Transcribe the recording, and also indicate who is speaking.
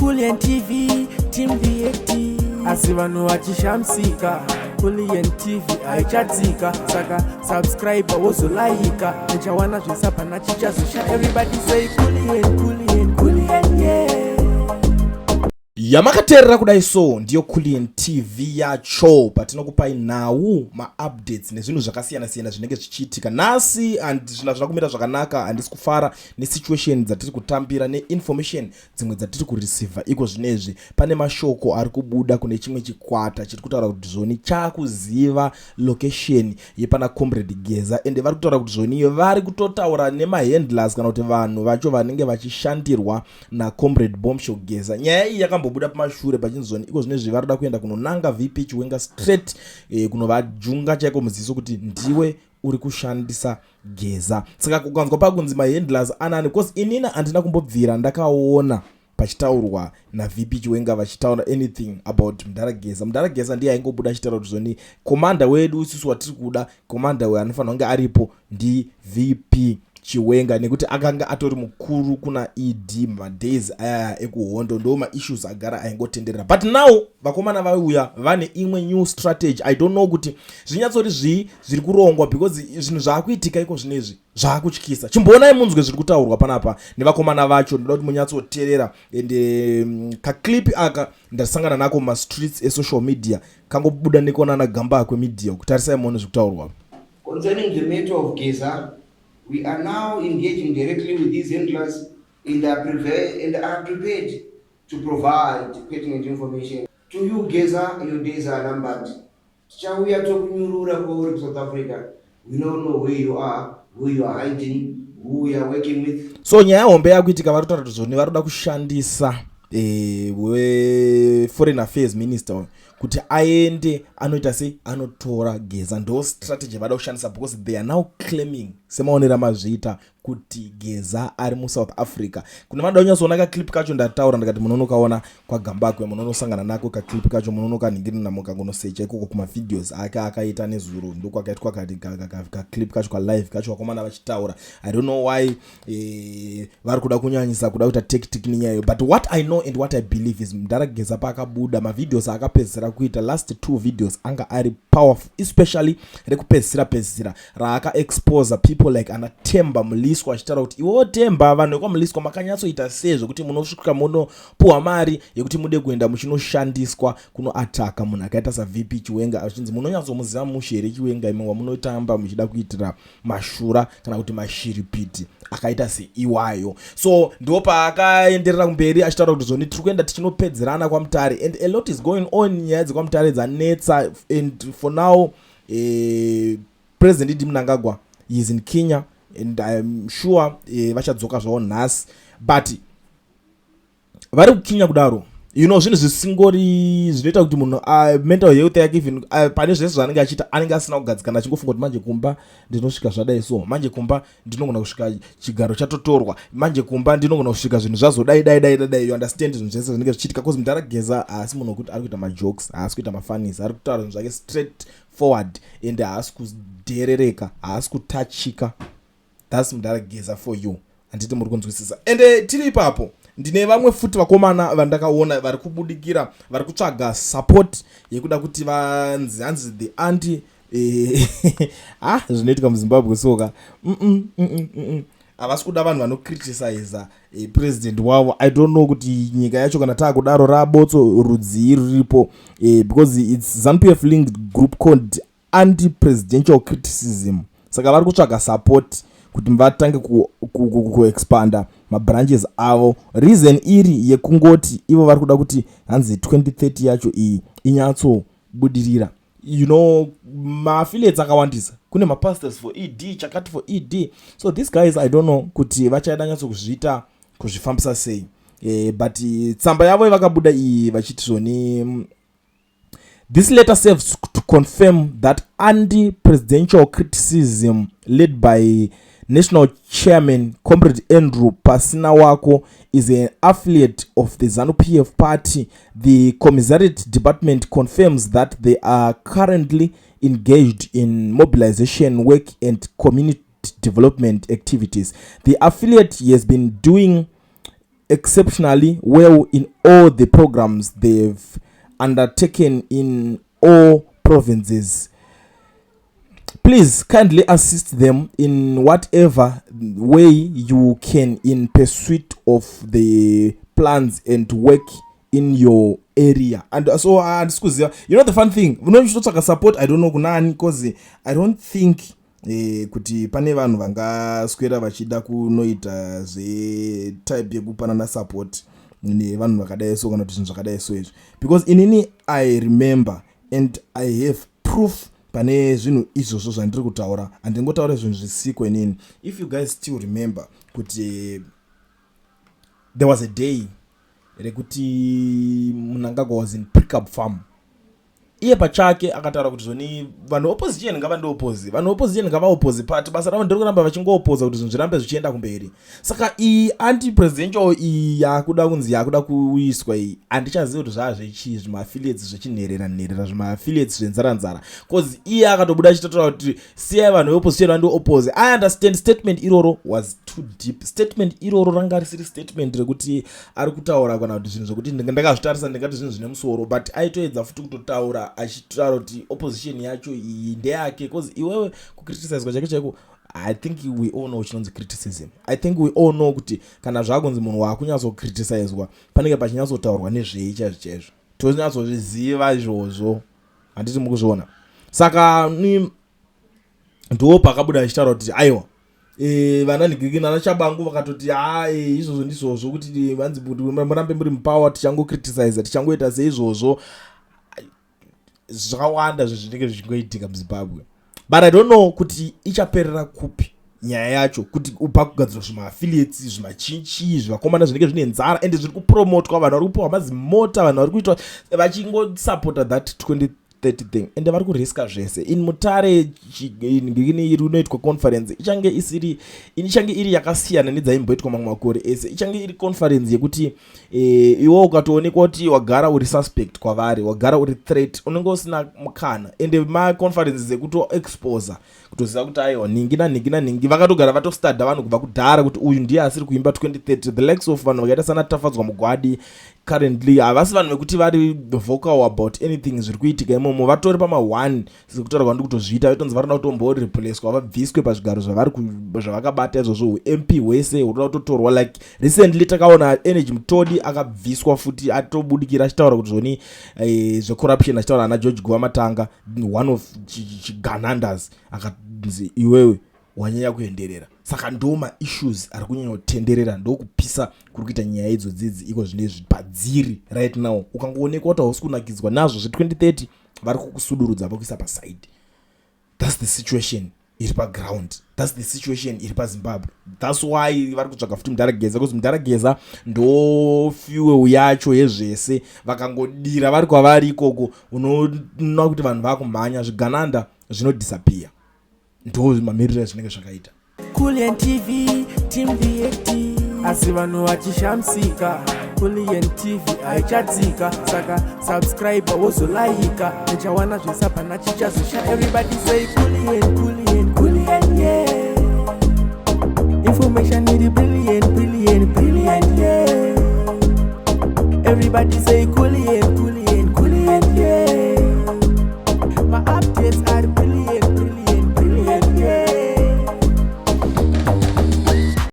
Speaker 1: Kulliant TV, Team VAT. Asi vanhu vachishamisika, Kulliant TV haichatsika. Saka subscribe, wozolaika, uchawana zvese, hapana chichazosha. Everybody say Kulliant, Kulliant, Kulliant, yeah.
Speaker 2: Yamakateerera kudai so ndiyo Kulliant TV yacho, patinokupai nhau, maupdates nezvinhu zvakasiyana-siyana zvinenge zvichiitika. Nhasi zvinhu hazvina kumira zvakanaka. Handisi kufara nesituation dzatiri kutambira neinformation dzimwe dzatiri kureceiva iko zvinezvi. Pane mashoko ari kubuda kune chimwe chikwata chiri kutaura kuti zvoni chakuziva location yepana Comrade Geza, ende vari kutaura kuti zvoni vari kutotaura nemahandlers, kana kuti vanhu vacho vanenge vachishandirwa naComrade Bombshell Geza. Nyaya iyi yakambobuda pamashure pachinzi zvoni iko zvinezvi vari kuda kuenda kunonanga VP Chiwenga straight, kunovajunga chaiko muziso kuti ndiwe uri kushandisa Geza. Saka kukanzwa pakunzi mahandlers anani, because inini handina kumbobvira ndakaona pachitaurwa naVP Chiwenga vachitaura anything about Mudhara Geza. Mudhara Geza ndiye aingobuda achitaura kuti zvoni commander wedu isusu watiri kuda, commander uyo anofanira kunge aripo ndiVP Chiwenga, nekuti akanga atori mukuru kuna ED madays aya ekuhondo. Ndo maissues agara aingotenderera, but now vakomana vauya vane imwe new strategy. I don't know kuti zvinyatsori zvii zviri kurongwa, because zvinhu zvaakuitika iko zvinezvi zvaakutyisa. Chimboonai munzwe zviri kutaurwa panapa nevakomana vacho. Ndoda kuti munyatsoteerera. And kaclip aka ndasangana nako mumastreets esocial media, kangobuda nekonana Gambakwe Media. Kutarisai muone zviri kutaurwa.
Speaker 3: Concerning the matter of Geza, we are now engaging directly with these handlers and are prepared to provide pertinent information. To you, Geza, your days are numbered. Tichauya tokunyurura kwauri kuSouth Africa. We don't know where you are, who you are hiding, who we are working with.
Speaker 2: So nyaya hombe yakuitika, vari kutaura kuti zvoni vari kuda kushandisa weforeign affairs minister kuti aende anoita sei, anotora Geza. Ndo strategy vada kushandisa, because they are now claiming, semaonero amazviita, kuti Geza ari muSouth Africa. Kune vanoda kunyatsoona kaclip kacho, ndataura ndikati munonokaona kwaGambakwe, munonosangana nako kaclip kacho, munonokanhingirina mukangonosecha ikoko kumavideos ake akaita nezuro. Ndokwakaitwa kaclip kacho, kalive kacho, vakomana vachitaura. I don't know why vari kuda kunyanyisa kuda kuita tactic nenyayo, but what I know and what I believe is Mudhara Geza paakabuda, mavideos aakapedzisira kuita, last two videos, anga ari powerful, especially rekupedzisira pedzisira raakaexposa people like ana Temba Mliswa, achitaura kuti iwewo Temba, vanhu vekwaMuliswa makanyatsoita sei zvokuti munosvika munopuhwa mari yekuti mude kuenda muchinoshandiswa kunoataka munhu akaita saVP Chiwenga, achinzi munonyatsomuziva mushe here Chiwenga imi wamunotamba muchida kuitira mashura kana kuti mashiripiti akaita seiwayo. So ndo paakaenderera kumberi achitaura kuti zvoni tiri kuenda tichinopedzerana kwaMutare, and a lot is going on. Nyaya dzekwaMutare dzanetsa, and for now President ED Mnangagwa is in Kenya, and I'm sure vachadzoka zvavo nhasi, but vari kuKenya kudaro, zvinhu zvisingori zvinoita kuti munhu mental health yake, even pane zvese zvaanenge achiita, anenge asina kugadzikana, achingofunga kuti manje kumba ndinosvika zvadai, so manje kumba ndinogona kusvika chigaro chatotorwa, manje kumba ndinogona kusvika zvinhu zvazodai dai dai dai dai. You understand, zvinhu zvese zvinenge zvichiitika, cause Mudhara Geza haasi munhu wekuti ari kuita majokes, haasi kuita mafunnies, ari kutaura zvinhu zvake straight forward, and haasi kudherereka, haasi kutachika. That's Mudhara Geza for you, handiti muri kunzwisisa? Ende tiri ipapo, ndine vamwe futi vakomana vandakaona vari kubudikira, vari kutsvaga support yekuda kuti vanzi hanzi the anti ah, zvinoitika muZimbabwe soka. Havasi kuda vanhu vanocriticiza president wavo. I don't know kuti nyika yacho kana taakudaro rabotso rudzii ruripo, because it's ZANU PF linked group called Anti Presidential Criticism. Saka vari kutsvaga support kuti vatange kuexpanda mabranches avo. Reason iri yekungoti ivo vari kuda kuti hanzi 2030 yacho iyi inyatsobudirira. Maaffiliates akawandisa, kune mapastors for ED, chakati for ED. So these guys, I don't know kuti vachada nyatso kuzviita, kuzvifambisa sei, but tsamba yavo yavakabuda iyi vachiti zvoni, "This letter serves to confirm that anti-presidential criticism led by national chairman Comrade Andrew Pasinawako is an affiliate of the ZANU-PF party. The commissariat department confirms that they are currently engaged in mobilization work and community development activities. The affiliate has been doing Exceptionally well in all the programs they've undertaken in all provinces. Please kindly assist them in whatever way you can in pursuit of the plans and work in your area. And so handisi kuziva. You know the fun thing, unochitotsvaga support, I don't know kunani, because I don't think kuti pane vanhu vangaswera vachida kunoita zvetype yekupanana support nevanhu vakadai so, kana kuti zvinhu zvakadai so izvi, because inini I remember and I have proof pane zvinhu izvozvo zvandiri kutaura. Handingotaura zvinhu zvisiko inini. If you guys still remember kuti there was a day rekuti Mnangagwa was in Pickup Farm, iye pachake akataura kuti zvoni vanhu opposition ngavandioppose, vanhu opposition ngavaoppose party, basa ravo ndiri kuramba vachingoopposa kuti zvinhu zvirambe zvichienda kumberi. Saka iyi anti presidential iyi yakuda kunzi yakuda kuiswa iyi, handichazivi kuti zvaa zvechii, zvimaaffiliates zvechinherera nherera, zvimaaffiliates zvenzara nzara, because iye akatobuda achitotaura kuti siyai vanhu veopposition vandioppose. I understand statement iroro was too deep. Statement iroro ranga risiri statement rekuti ari kutaura kana kuti zvinhu zvokuti ndakazvitarisa ndingati zvinhu zvine musoro, but aitoedza futi kutotaura achitaura kuti opposition yacho iyi ndeyake, because iwewe kucriticizwa chaiko chaiko, I think we all know chinonzi criticism. I think we all know kuti kana zvakunzi munhu waakunyatsocriticizwa, panenge pachinyatsotaurwa nezvei chaizvo chaizvo. Tonyatsozviziva izvozvo, handiti mukuzviona? Saka ndo pakabuda achitaura kuti aiwa, vana nigiriki nana Chabangu vakatoti ha, izvozvo ndizvozvo, kuti vanzi kuti murambe muri mupower, tichangocriticiza, tichangoita seizvozvo. Zvakawanda zvezvinenge zvichingoitika muZimbabwe, but I don't know kuti ichaperera kupi nyaya yacho, kuti pakugadzirwa zvimaaffiliates, zvimachinchi, zvivakomana zvinenge zvine nzara, ende zviri kupromotwa, vanhu vari kupiwa mazimota, vanhu vari kuitwa vachingosapota that 2030 thing, ende vari kuriska zvese. In Mutare ngini iri unoitwa conference, ichange isiri, ichange iri yakasiyana nedzaimboitwa mamwe makore ese. Ichange iri conference yekuti iwe ukatoonekwa kuti wagara uri suspect kwavari, wagara uri threat, unenge usina mukana. Ende maconferences ekutoexposa, kutoziva kuti aiwa, nhingi nanhingi nanhingi, vakatogara vatostada vanhu kubva kudhara kuti uyu ndiye asiri kuimba 2030. The likes of vanhu vakaita sana Tafadzwa Mugwadi, currently havasi vanhu vekuti vari vocal about anything zviri kuitika imomo. Vatori pama1 sekutaura kwandi kutozviita, vetonzi varikuda kutomboreplacwa, vabviswe pazvigaro zvavakabata izvozvo. UMP hwese hunoda kutotorwa. Like recently takaona Energy Mutodi akabviswa futi, atobudikira achitaura kuti zvoni zvecorruption, achitaura ana George Guvamatanga, one of chiganandas, akanzi iwewe wanyanya kuenderera. Saka ndo maissues ari kunyanya kutenderera, ndokupisa kuri kuita nyaya idzodzidzi iko zvinezvi padziri right now. Ukangoonekwa kuti hausi kunakidzwa nazvo zve2030, vari kukusudurudza, vakuisa paside. That's the situation iri paground, that's the situation iri paZimbabwe. That's why vari kutsvaga futi Mudhara Geza, because Mudhara Geza ndo fuel yacho yezvese. Vakangodira vari kwavari ikoko, unoona kuti vanhu vakumhanya, zvigananda zvinodisappear. Ndo mamiriro ezvinenge zvakaita.
Speaker 1: Kulian TV, Team VAT. Asi vanhu vachishamisika, Kulian TV haichatsika. Saka subscribe, wozolaika, uchawana zvese, hapana chichazosha. Everybody say Kulian, Kulian, Kulian, yeah. Information iri brilliant, brilliant, brilliant, yeah. Everybody say